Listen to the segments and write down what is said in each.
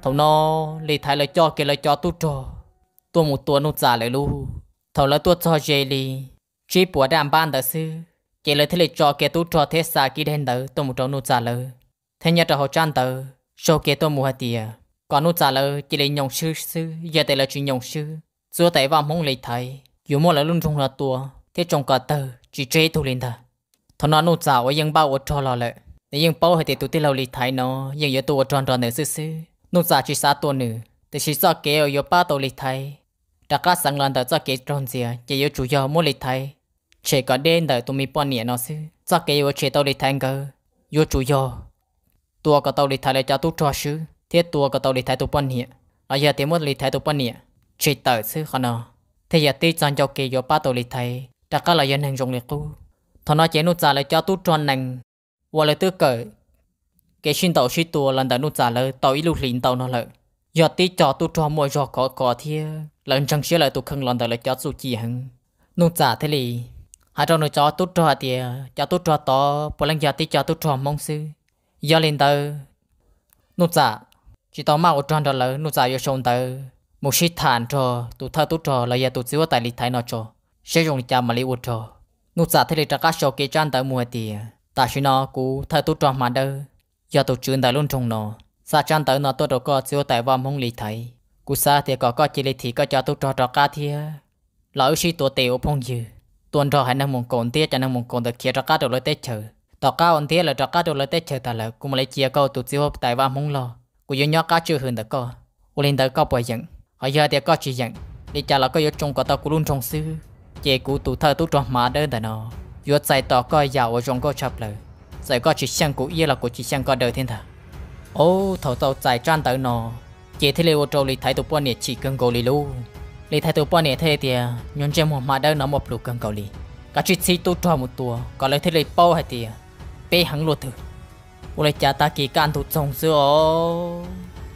Thaum no Lis Thaiv lawv coj kiag lawv cov tub rog tuaj mus tua Nuj Txam lawv lub. Thaum lawv tuaj txog ze li tsib puas daj npab ntawd xwb, ces lawv thiaj li tso kiag tub rog thiab xa kiag daim ntawv tuaj mus rau Nuj Txam lawv, thiab nyob rau hauv tsab ntawv sau kiag tuaj mus hais tias kom Nuj Txam lawv cia li nyoos swb xwb, yog tias lawv tsis nyoos swb, txiv huab tais vaj Hmoob Lis Thaiv yuav muab lawv lub nroog no tua thiab tsoo kom tawg tsis tseg ib tug li ntag. Thaum no Nuj Txam uas yeej npaj ua rog los lawm, nws yeej paub hais tias tus tij laug Lis Thaiv no yeej yuav tuaj ua rog nrog nws xwb xwb, Nuj Txam tsis xav tua nws, tiam sis txoj kev uas yuav pab tau Lis Thaiv rov qab xeev los ntawm txoj kev raug ntxias ces yuav tsum yog muab Lis Thaiv tshem kom deb ntawm tus me poj niam no xwb. Txoj kev uas tshem tau Lis Thaiv nkawd yuav tsum yog tua kom tau Lis Thaiv lawv cov tub rog swb thiab tua kom tau Lis Thaiv tus poj niam, los yog tias muab Lis Thaiv tus poj niam tshem tawm xwb. Qhov no thiaj yog tib txoj ncauj kev yuav pab tau Lis Thaiv rov qab los yog neeg zoo li qub. Thaum no ces Nuj Txam lawv cov tub rog nees uas lawv twb kawm kev sib ntaus sib tua los ntawm Nuj Txam lawv tau ib lub hlis ntau no lawm, yog tib co tub rog muaj zog khov kho thiab lawv ntseeg siab lawv tus kheej los ntawm lawv cov txuj ci heev. Nuj Txam thiaj li hais rau nws cov tub rog hais tias, cov tub rog tod puav leej yog tib co tub rog Hmoob xwb. Yog li ntawd, Nuj Txam tsis tau maj ua rog nrog lawv, Nuj Txam yuav sau ntawv mus sib tham nrog tus thawj tub rog los yog tus txiv huab tais Lis Thaiv no tso, saib zoo li cas mam li ua rog. Nuj Txam thiaj li rov qab sau kiag tsab ntawv mus hais tias, tam sim no kuv thawj tub rog Hma Dawb yog tus tswv ntawm lub nroog no, xa tsab ntawv no tuaj rau koj txiv huab tais vaj Hmoob Lis Thaiv. Kuv xav tias kom koj cia li thim koj cov tub rog rov qab thiab los wb sib tuav tes ua phooj ywg, tua nrog haiv neeg Moos Kaus ntiab cov neeg Moos Kaus ntawd khiav rov qab rau lawv teb chaws. Tom qab uas ntiab lawv rov qab rau lawv teb chaws tas lawm, kuv mam li cia koj tus txiv huab tais vaj Hmoob loj, kuv yuav nyob qab tswj hwm ntawm koj. Ua li ntawd koj puas yeem? Ho yog tias koj tsis yeem, li cas los koj yuav tsoo kom tau kuv lub nroog xwb, ces kuv tus thawj tub rog Hma Dawb ntawm no yuav txais tos koj yam uas zoo nkauj tshaj plaws. Txawm koj tsis xyeej kuv iab los kuv tsis xyeej koj daw thiab ntag. Ub, thaum tau txais tsab ntawv no, ces thiaj li ua rau Lis Thaiv tus poj niam chim kawg nkaus li lauj. Lis Thaiv tus poj niam thiaj li tias, nyuag ntsej muag Hma Dawb no muaj plhus kawg nkaus li, kav tsij txhib tub rog mus tua kom lawv thiaj li paub hais tias peb heev luaj twg. Ua li cas tag kis kaj ntug txoog xwb os,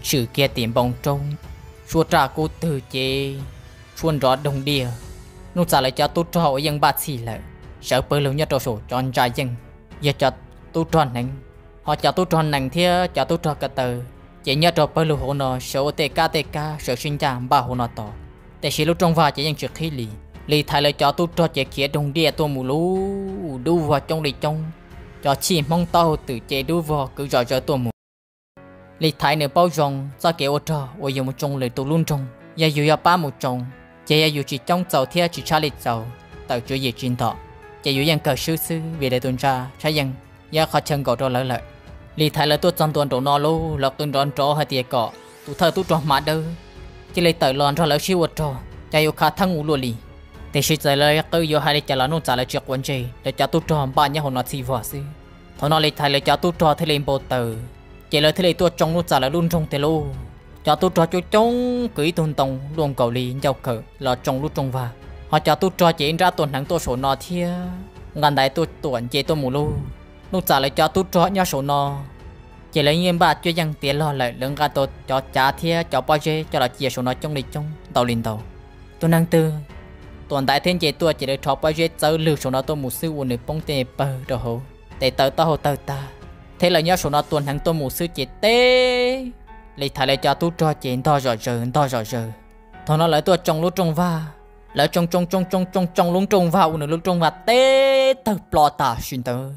tshwm kiag tim npoo roob, suab raj kub twg ces tshuab nrov doog diaj. Nuj Txam lawv cov tub rog uas yeej npaj txhij lawm, sawv pawg lug nyob rau saum cov ntsa yeej, yog cov tub rog hneev, ho cov tub rog nees thiab cov tub rog ko taw ces nyob rau pawg lug hauv no sawv ua tej kab tej kab sawv sib ncaj npaj hauv no tos. Tiam sis lub rooj vag ces yeej tsis qhib li. Lis Thaiv lawv cov tub rog ces khiav doog diaj tuaj mus lub, dub vog coob li coob, cov chij Hmoob taub hau twm ces dub vog kwv zom zaws tuaj mus. Lis Thaiv nws paub zoo txoj kev ua rog uas yus mus tsoo lwm tus lub nroog, yog yus yog pab mus tsoo, ces yog yus tsis coob txaus thiab tsis tshaj li txaus, tawm tswv yim tsis ntom, ces yus yeej kawg swb xwb vim lawv tus ntsa tshab yeej yog qhov chaw nkaum rau lawv lawm. Lis Thaiv lawv tuaj txog ntua nraum no lauj, lawv qw nrov nrov hais tias kom tus thawj tub rog Hma Dawb cia li tawm los nrog lawv sib ua rog, cas yuav khav theeb ua luaj li. Tiam sis txawm lawv qw yuav hais li cas los Nuj Txam lawv tsis quav ntsej, lawv cov tub rog npaj nyob hauv no txhij vog xwb. Thaum no Lis Thaiv lawv cov tub rog thiaj li npau taws, ces lawv thiaj li tuaj tsoo Nuj Txam lawv lub nroog tiag lauj. Cov tub rog coob coob kwv ib tug ntoo luaj nkaus li ncauj kawm los tsoo lub rooj vag, ho cov tub rog ces ib nrab tuaj hneev tuaj saum no thiab nqa ntaiv tuaj tuam nce tuaj mus lauj. Nuj Txam lawv cov tub rog nyob saum no ces lawv yeej npaj cuab yeej tiav log lawm, lawv nqa tau cov cav thiab cov pob zeb coj los cia saum no coob li coob ntau li ntau. Tus neeg twg tuam ntaiv thiab nce tuaj ces lawv rho pob zeb txawb lwg saum no tuaj mus xwb ua nws poob tej pawg rau hauv, tes taw taub hau tawg tag, thiab lawv nyob saum no tuaj hneev tuaj mus xwb ces teb Lis Thaiv lawv cov tub rog ces ntog zom zaws ntog zom zaws. Thaum no lawv tuaj tsoo lub rooj vag, lawv tsoo tsoo tsoo tsoo tsoo tsoo lub rooj vag ua nws lub rooj vag teb tawg plo tam sim ntawd.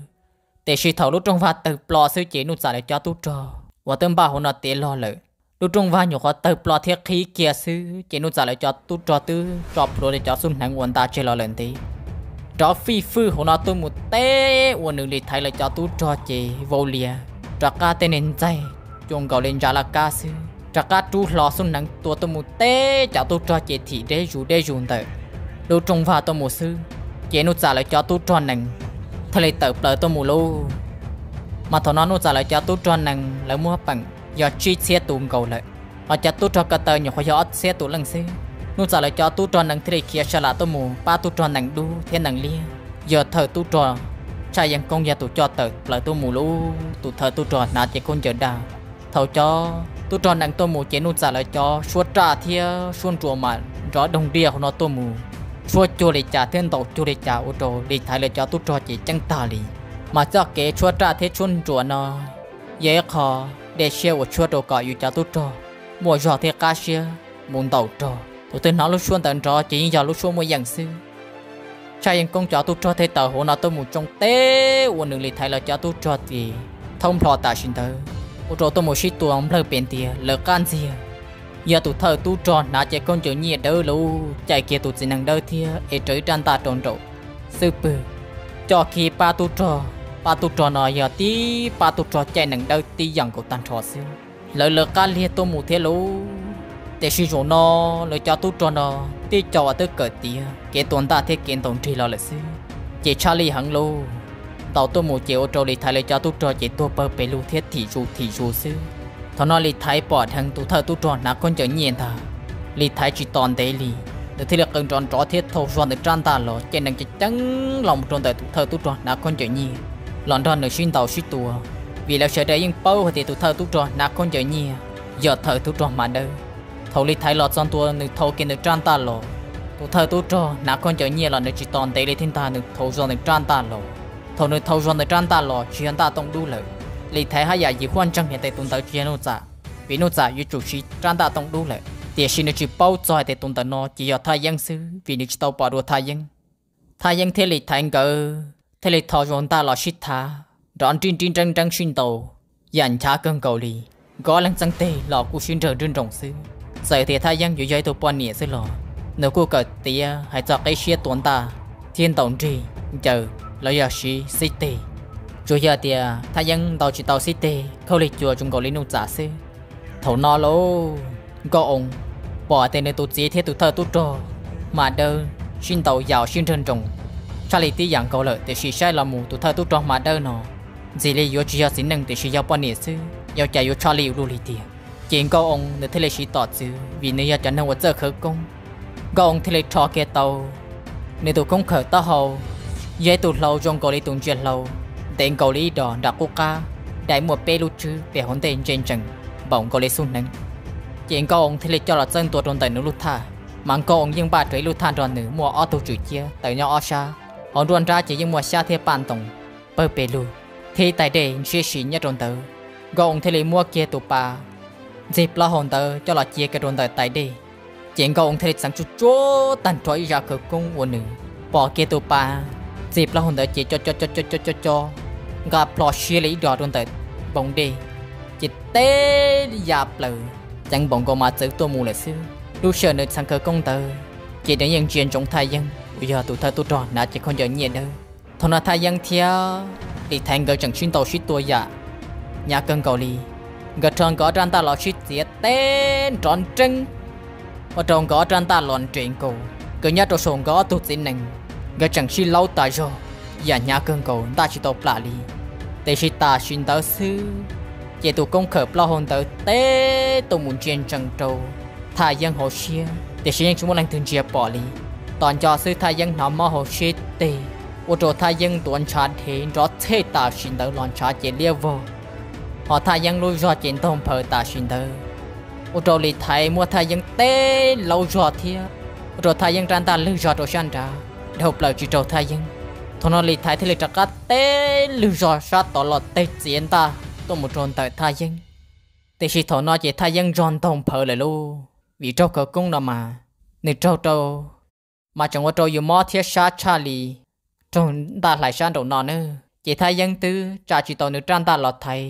Tiam sis thaum lub rooj vag tawg plo xwb ces Nuj Txam lawv cov tub rog uas twb npaj hauv no tiav log lawm, lub rooj vag nyuam qhuav tawg plo thiab qhib kiag xwb ces Nuj Txam lawv cov tub rog twb tso plhuav li cov xub hneev uas nta tseg los lawm ntev, nrov fij fwj hauv no tuaj mus teb ua nws Lis Thaiv lawv cov tub rog ces vau lias, rov qab tej niag ntxaig cua nkaus li ntsa laj kab xwb, rov qab rub hlo xub hneev tua tuaj mus teb cov tub rog ces thim deb zus deb zus ntawm lub rooj vag tuaj mus xwb, ces Nuj Txam lawv cov tub rog nees thiaj li tawm plaws tuaj mus lauj. Mas thaum no Nuj Txam lawv cov tub rog nees lawv muab peem yog tsib txhiab tus nkaus lawm, ho cov tub rog ko taw nyuam qhuav yog ob txhiab tus leej xwb. Nuj Txam lawv cov tub rog nees thiaj li khiav sa lam tuaj mus pab tub rog nees dub thiab nees liab, yog thawj tub rog Tshaj Yeej Koob yog tus coj tawm plaws tuaj mus lauj. Tus thawj tub rog hnav cev khaub ncaws daj. Thaum cov tub rog nees tuaj mus ces Nuj Txam lawv cov suab raj thiab suab nruas mas nrov doog diaj hauv no tuaj mus, tshuab cuag li cas thiab ntaus cuag li cas ua rau Lis Thaiv lawv cov tub rog ces ceeb tag li. Mas txoj kev tshuab raj thiab tshuab nruas no yog ib qho dej siab uas tshuab rau kom yus cov tub rog muaj zog thiab qab siab mus ntaus rog. Tus twg hnov lub suab ntawd nrov ces yeej yog lub suab muaj yeej xwb. Tshaj Yeej Koob cov tub rog thiaj tawm hauv no tuaj mus tsoo teb ua nws Lis Thaiv los cov tub rog ces thaub nplho tam sim ntawd, ua rau tuaj mus sib tua nplawg pes ntiag lawv qab ntxiag. Yog tus thawj tub rog hnav cev khaub ncaws nyiaj dawb lub caij kiag tus txiv nees dawb thiab es raws ib rab ntaj rau nraum xwb pwg, coj kiag pab tub rog. Pab tub rog no yog tib pab tub rog caij nees dawb tib yam nkaus tag nrho xwb. Lawv lawv qab liag tuaj mus thiab lauj. Tiam sis zaum no lawv cov tub rog no tib co uas twb kawm tiav kev tua ntaj thiab kev ntaus nrig los lawm xwb, ces tshaj lij heev lauj. Ntaus tuaj mus ces ua rau Lis Thaiv lawv cov tub rog ces tuag pawg pes lug thiab thim zus thim zus xwb. Thaum no Lis Thaiv pom dheev tus thawj tub rog hnav khaub ncaws nyiaj ntag, Lis Thaiv tsis tos ntev li, nws thiaj li qw nrov nrov thiab thau zog nws rab ntaj los caij nees ceev ceev los mus rau ntawm tus thawj tub rog hnav khaub ncaws nyiaj los nrog nws sib ntaus sib tua, vim lawv sawv daws yeej paub hais tias tus thawj tub rog hnav khaub ncaws nyiaj yog thawj tub rog hma dawb. Thaum Lis Thaiv los txog ntua nws thau kiag nws rab ntaj los, tus thawj tub rog hnav khaub ncaws nyiaj los nws tsis tos ntev li thiab ntag, nws thau zog nws rab ntaj los. Thaum nws thau zog nws rab ntaj los tsis yog ntaj tooj dub lawm, Lis Thaiv haj yam yim huaj ntseeg hais tias tus ntawd tsis yog Nuj Txam, vim Nuj Txam yuav tsum siv rab ntaj tooj dub lawm. Tiam sis nws tsis paub txog hais tias tus ntawd no ces yog Thaj Yeeb xwb, vim nws tsis tau pom dua Thaj Yeeb. Thaj Yeeb thiab Lis Thaiv nkawd thiaj li thau zog ntaj los sib thav, nrov nrib nrib nreeb nreeb sib ntaus, yam nchav kawg nkaus li. Nkawd ob leeg txeeb teg los kuj sib nrawg nruj nroos xwb. Txawm tias Thaj Yeeb yuav yog ib tug poj niam xwb los nws kuj kawm tiav hais txog qib siab tua ntaj thiab ntaus nrig ncaws los yog siv xib teg. Tsuas yog tias Thaj Yeeb ntaus tsis tau xib teg khaub lig cua zoo nkaus li Nuj Txam xwb. Thaum no lauj, Nkauj Oo pom tias nws tus txiv thiab tus thawj tub rog hma dawb sib ntaus yam sib nrawg nroos tshaj li tib yam nkaus lawm, tiam sis saib los mus tus thawj tub rog hma dawb no ntxim li yuav tsis yog txiv neej tiam sis yog poj niam xwb, ua cas yuav tshaj lij ua luaj li tiag. Ces Nkauj Oo nws thiaj li siv tom txwv vim nws yog cov neeg uas txawj khawv koob. Nkauj Oo thiaj li rho kiag tau nws tus koob khawm taub hau, yog ib tug hlau zoo nkaus li tus ntsia hlau, ntev nkaus li ib dos nram qub qab, dai muaj peb lub tswb pem hauv ntej ntse ntsees npaum nkaus li xub hneev. Ces Nkauj Oo thiaj li coj los txawb ntua rau ntawm nws lub thaj, mas Nkauj Oo yeej npaj rau ib lub thaj nrog nws muaj ob tug tswm ciab tawm nyob ob sab, hauv nruab nrab ces yeej muaj xyab thiab paj ntoos pawg pes lug thiab ib tais dej ntshiab si nyob rau ntawd. Nkauj Oo thiaj li muab kiag tus pas ntxig plaub hau ntawd coj los cia kiag rau ntawm tais dej. Ces Nkauj Oo thiaj li txeev tsuj tsuav tag nrho ib zaj khawv koob uas nws pom kiag tus pas ntxig plaub hau ntawd ces co co co co co co nqa plho siab li ib dos rau ntawm npoo dej, ces teb ya plaws ceev npaum nkaus mas txawv tuaj mus lawm xwb. Lub sij hawm nws txeev khawv koob ntawd ces nws yeej ntsia ntsoov Thaj Yeeb uas yog tus thawj tub rog hnav cev khaub ncaws nyiaj dawb. Thaum no Thaj Yeeb thiab Lis Thaiv nkawd tseem sib ntaus sib tua yam hnyav kawg nkaus li. Nkawd rho nkawd ob rab ntaj los sib txiav teb nrov nreeb, ua rau nkawd ob rab ntaj los nres nkaus. Nkawd nyob rau saum nkawd ob tug txiv nees, nkawd tseem sib laub tas zog yam hnyav kawg nkaus ntaj tsis tau plam li. Tiam sis tam sim ntawd xwb, ces tus koob khawm plaub hau ntawd teb tuaj mus ntsia ntsees rau Thaj Yeeb hauv siab, tiam sis yeej tsis muaj leej twg ntsia pom li. Tos nco xwb Thaj Yeeb hnov mob hauv siab teg, ua rau Thaj Yeeb ntuav ntshav dhev nrov txhej tam sim ntawd los ntshav ces liab vog, ho Thaj Yeeb lub zog ces ntaug nphaws tam sim ntawd, ua rau Lis Thaiv muab Thaj Yeeb teb laub zog thiab, ua rau Thaj Yeeb rab ntaj lwg zog rau sab nrad dhau plaws tsis raug Thaj Yeeb. Thaum no Lis Thaiv thiaj li rov qab teb lwg zog sab tod los teg txiav ntaj tuaj mus rau ntawm Thaj Yeeb. Tiam sis thaum no ces Thaj Yeeb zog ntaug nphaws lawm lauj, vim raug khawv koob no mas nws raug rau, mas tseem ua rau yus mob thiab sab tshaj li raug ntaj hlais sab nraum no na. Ces Thaj Yeeb twb tsa tsis tau nws rab ntaj los thaiv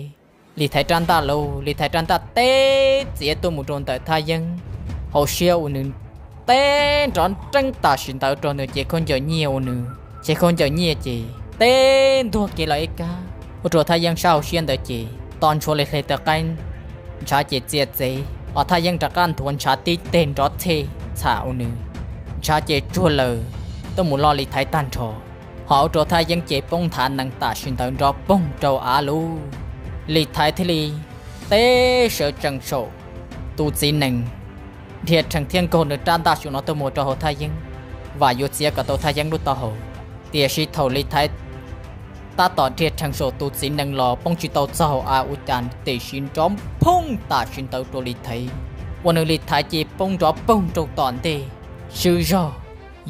Lis Thaiv rab ntaj lauj, Lis Thaiv rab ntaj teb txiav tuaj mus rau ntawm Thaj Yeeb hauv siab uas nws teb nrov nreeb tam sim ntawd rau nws cev khaub ncaws nyiaj uas nws cev khaub ncaws nyiaj ces teb ntuag kiag los ib kab, ua rau Thaj Yeeb sab hauv siab ntawd ces to ntshuav li hle taw qaib, ntshav ces txia txev, ho Thaj Yeeb rov qab nthuav ntshav tib teg nrov txhej txham uas nws ntshav ces tsuag lawm tuaj mus lo Lis Thaiv tag nrho, ho ua rau Thaj Yeeb ces poob nthav nees tam sim ntawd nrov poog rau av lauj. Lis Thaiv thiaj li teb sawv tsees saum tus txiv nees, dhia rhees thiab nkaug nws rab ntaj saum no tuaj mus rau hauv Thaj Yeeb, vam yuav txiav kom tau Thaj Yeeb lub taub hau. Tiam sis thaum Lis Thaiv tab tom dhia rhees saum tus txiv nees los poob tsis tau txog hauv av ua cas tiam sis nrov phooj tam sim ntawd rau Lis Thaiv, ua nws Lis Thaiv ces poob nrov poog rau tom ntej. Swb zog,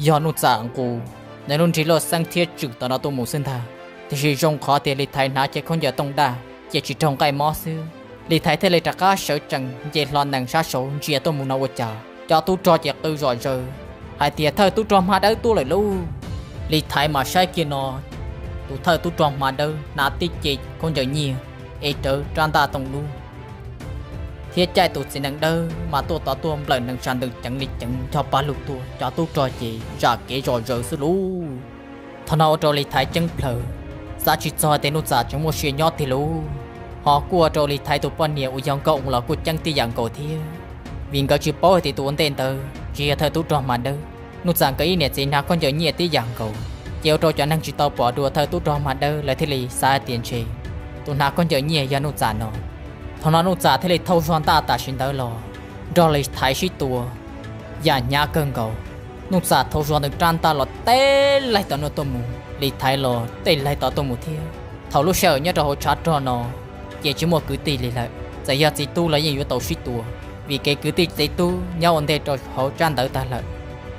yog Nuj Txam nqus nws lub nrig luj xeeb thiab tswm tom no tuaj mus xwb ntag. Tiam sis zoo qhov tias Lis Thaiv hnav cev khaub ncaws tooj daj ces tsis raug nqaij mob xwb, Lis Thaiv thiaj li rov qab sawv tsees nce hlo nees sab saud ntsia tuaj mus no ua cas cov tub rog ces qw zom zaws hais tias, Thawj tub rog Hma Dawb tuaj lawm lauj! Lis Thaiv mas saib kiag no, tus thawj tub rog Hma Dawb hnav tib ce khaub ncaws nyiaj es rawv rab ntaj tooj dub thiab caij tus txiv nees dawb mas tuaj tod tuaj nplawm nees sab ntws ceev li ceev ncho pa lug tuaj, cov tub rog ces zam kev zom zaws xwb lauj. Thaum no ua rau Lis Thaiv ceeb plhaws, xav tsis txog tias Nuj Txam tseem muaj sia nyob tiag lauj. Ho kuj ua rau Lis Thaiv tus poj niam uas yog Nkauj Oos los kuj ceeb tib yam nkaus thiab, vim nkawd tsis paub hais tias tus ua ntej ntawd tsis yog thawj tub rog Hma Dawb. Nuj Txam nkawd ib niam txiv hnav khaub ncaws nyiaj tib yam nkaus, ces ua rau cov neeg tsis tau pom dua thawj tub rog Hma Dawb lawv thiaj li xav hais tias ntshe tus hnav khaub ncaws nyiaj yog Nuj Txam no. Thaum no Nuj Txam thiaj li thau zog ntaj tam sim ntawd los nrog Lis Thaiv sib tua, yam hnyav kawg nkaus. Nuj Txam thau zog nws rab ntaj los teb laig tom no tuaj mus, Lis Thaiv los teb laig tod tuaj mus thiab. Thaum lub sij hawm nyob rau hauv tshav rog no ces tsis muaj kwv tij li lawm, txawm yog txiv tub los yeej yuav tau sib tua, vim kev kwv tij txiv tub nyob ua ntej rau hauv tsab ntawv tag lawm.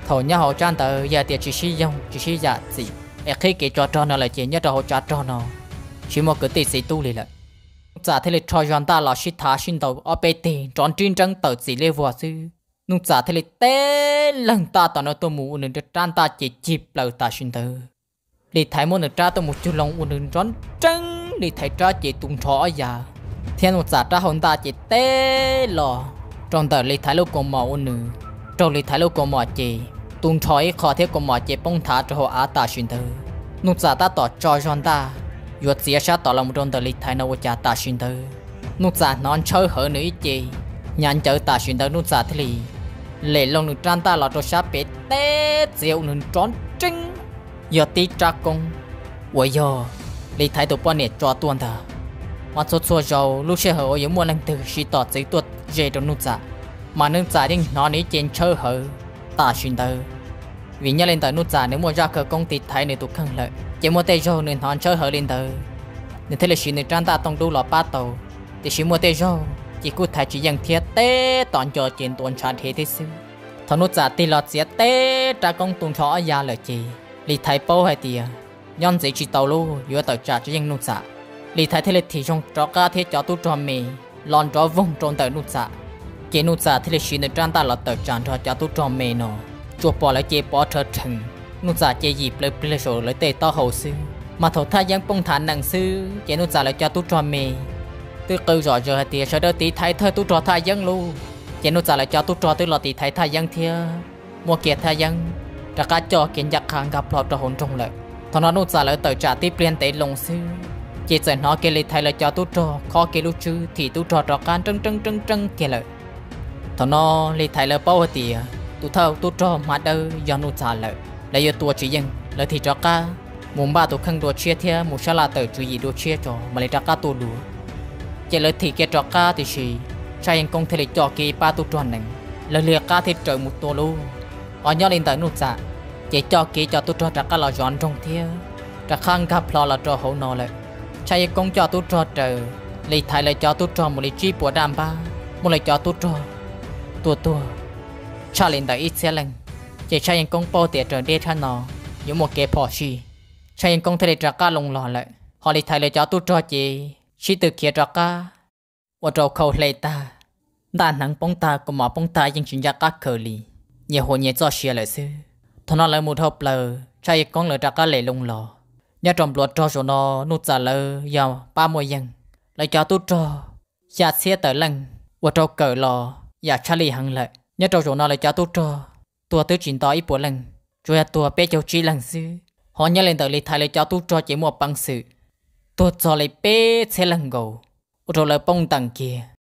Thaum nyob hauv tsab ntawv yog tias tsis sib yoog tsis sib yam txim es qhib kev tsov rog no lawm ces nyob rau hauv tshav rog no tsis muaj kwv tij txiv tub li lawm. Nuj Txam thiaj li rho zog ntaj los sib thav sib ntaus ob peb teg nrov nrib nreeb tawm txim liab vog xwb, Nuj Txam thiaj li teb laig ntaj tom no tuaj mus ua nws rab ntaj ces cig plaws tam sim ntawd. Lis Thaiv muab nws rab tuaj mus cug loo ua nws nrov nreeb, Lis Thaiv rab ces tu nrho ob yav, thiab Nuj Txam rab hauv ntaj ces teb los rau ntawm Lis Thaiv lub kaus mom ua nws raug Lis Thaiv lub kaus mom ces tu nrho ib qho thiab kaus mom ces poob nthav rau hauv av tam sim ntawd. Nuj Txam tab tom tso zog ntaj yuav txiav sab tom los mus rau ntawm Lis Thaiv no ua cas tam sim ntawd Nuj Txam hnov ntshaw hawv nws ib ce hnyav ncawv tam sim ntawd Nuj Txam thiaj li lem loo nws rab ntaj los rau sab pem teb txiav ua nws nrov nreeb, yog tib rab koob uas yog Lis Thaiv tus poj niam tso tuaj ntag. Mas txhua txhua zaus lub sij hawm uas yuav muaj leej twg siv tom txwv tuaj ze rau Nuj Txam, mas Nuj Txam yeej hnov nws ib ce ntshaw hawv tam sim ntawd. Vim nyob li ntawm Nuj Txam nws muaj zaj khawv koob tiv thaiv nws tus kheej lawm, ces muaj tej zaug nws hnov ntshaw hawv li ntawd, nws thiaj li siv nws rab ntaj tooj dub los pab tau. Tiam sis muaj tej zaug ces kuj thaiv tsis yeej thiab teb tom nco ces ntuav ntshav dhev thiab xwb. Thaum Nuj Txam tig los txiav teb rab koob tu nrho ob yav lawm ces Lis Thaiv paub hais tias nyob ntxiv tsis tau lauj, yuav tawm tsam tsis yeej Nuj Txam. Lis Thaiv thiaj li thim zoo rov qab thiab cov tub rog me los nrov voog rau ntawm Nuj Txam. Ces Nuj Txam thiaj li siv nws rab ntaj los tawm tsam nrog cov tub rog me no, tsuas pom lawv ces pov rhawv rhees, Nuj Txam ces yim plaws pliag saum lawv tej taub hau xwb. Mas thaum Thaj Yeeb poob nthav nees xwb ces Nuj Txam lawv cov tub rog me twb qw zom zaws hais tias sawv daws tiv thaiv thawj tub rog Thaj Yeeb lauj. Ces Nuj Txam lawv cov tub rog twb los tiv thaiv Thaj Yeeb thiab muab kiag Thaj Yeeb rov qab coj kiag ncaj qha nkag plho rau hauv nroog lawm. Thaum no Nuj Txam lawv tawm tsam tib pliag ntev loo xwb, ces txawm hnov kiag Lis Thaiv lawv cov tub rog khob kiag lub tswb thim tub rog rov qab nreeb nreeb nreeb nreeb kiag lawm. Thaum no Lis Thaiv lawv paub hais tias tus thawj tub rog Hma Dawb yog Nuj Txam lawm, lawv yuav tua tsis yeej, lawv thim rov qab mus npaj tus kheej dua tshiab thiab mus sab laj tawm tswv yim dua tshiab tso mam li rov qab tuaj dua. Ces lawv thim kiag rov qab tiam sis Tshaj Yeej Koob thiaj li coj kiag ib pab tub rog nees, lawv liag qab thiab raws mus tua lauj. Ho nyob li ntawm Nuj Txam, ces coj kiag cov tub rog rov qab los zov nroog thiab rov qab nkag plho los rau hauv no lawm. Tshaj Yeej Koob coj tub rog raws Lis Thaiv lawv cov tub rog mus li tsib puas daj npab, muab lawv cov tub rog tua tuag tshaj li ntawm ib txhiab leej. Ces Tshaj Yeej Koob paub tias raws deb tshab no yuav muaj kev phom sij, Tshaj Yeej Koob thiaj li rov qab loo los lawm. Ho Lis Thaiv lawv cov tub rog ces sib tw khiav rov qab, ua rau khau hle tag, ntaj hneev poob tag, kaus mom poob tag yeej tsis nco qab khaws li, nyias huam nyias txoj sia lawm xwb. Thaum no lawv mus dhau plaws, Tshaj Yeej Koob lawv rov qab lem loo los. Nyob rau npluav rog zaum no Nuj Txam lawv yog pab muaj yeej, lawv cov tub rog xya txhiab tawm leej, ua rau kawm los yam tshaj lij heev lawm. Nyob rau zaum no lawv cov tub rog tuag twb tsis nto ib puas leej, tsuas yog tuag peb caug tsib leeg xwb. Ho nyob li ntawm Lis Thaiv lawv cov tub rog ces muaj peev xwm tuag txog li peb txhiab leej nkaus, ua rau lawv poob ntees kiag.